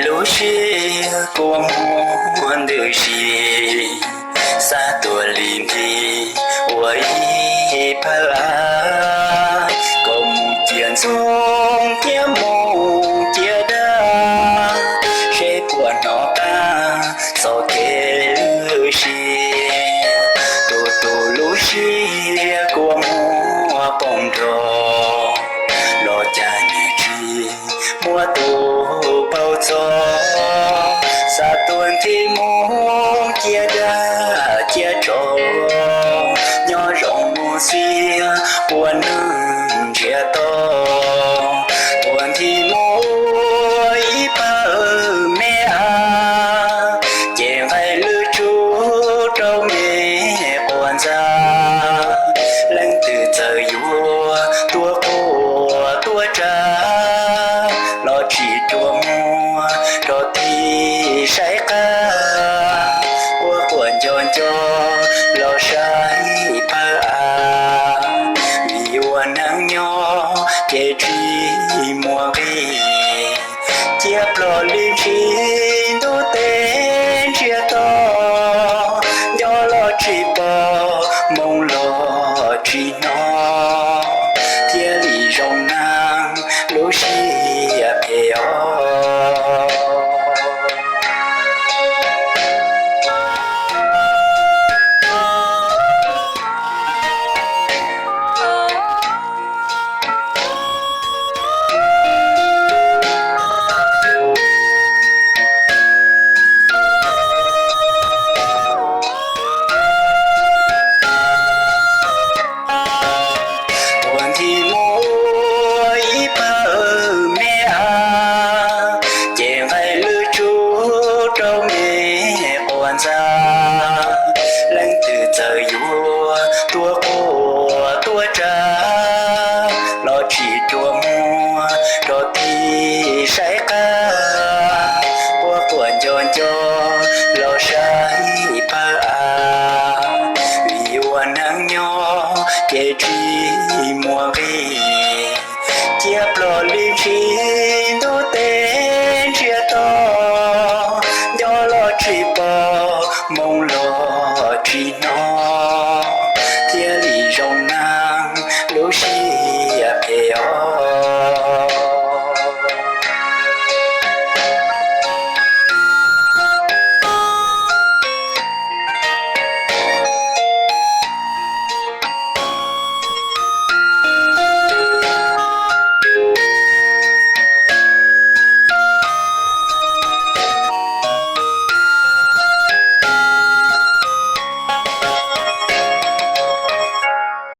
Lub siab kua muag ntws si, xav tuaj li nthi ua ib pawg av. Koj mus cia ntxoov cia mus cia dag, seb puas hnov qab txoj kev lwj si. Tus tus lub siab kua muag poob nrog, los cas niam tsis muab tus paub txog. Xav tuaj nthi mus cia dag cia tsov, nyob zoo mus xiab ua neeg ntsiag to. Tuaj nthi mus ua ib pawg me av, ces nqaij lwj tsuj rau me quas ntxa. Leej twg txawm yuav tuaj quaj tuaj tsa, los tsis rua muag rau tim saib qab. Ua quas nco nco los saib pawg av, vim ua neeg nyob ces tsis muaj nqis. Cia plog li ntsis ntuj teb ntsiag to, nco los tsis pom, moo los tsis hnov. Thiaj li zoo neeg lub siab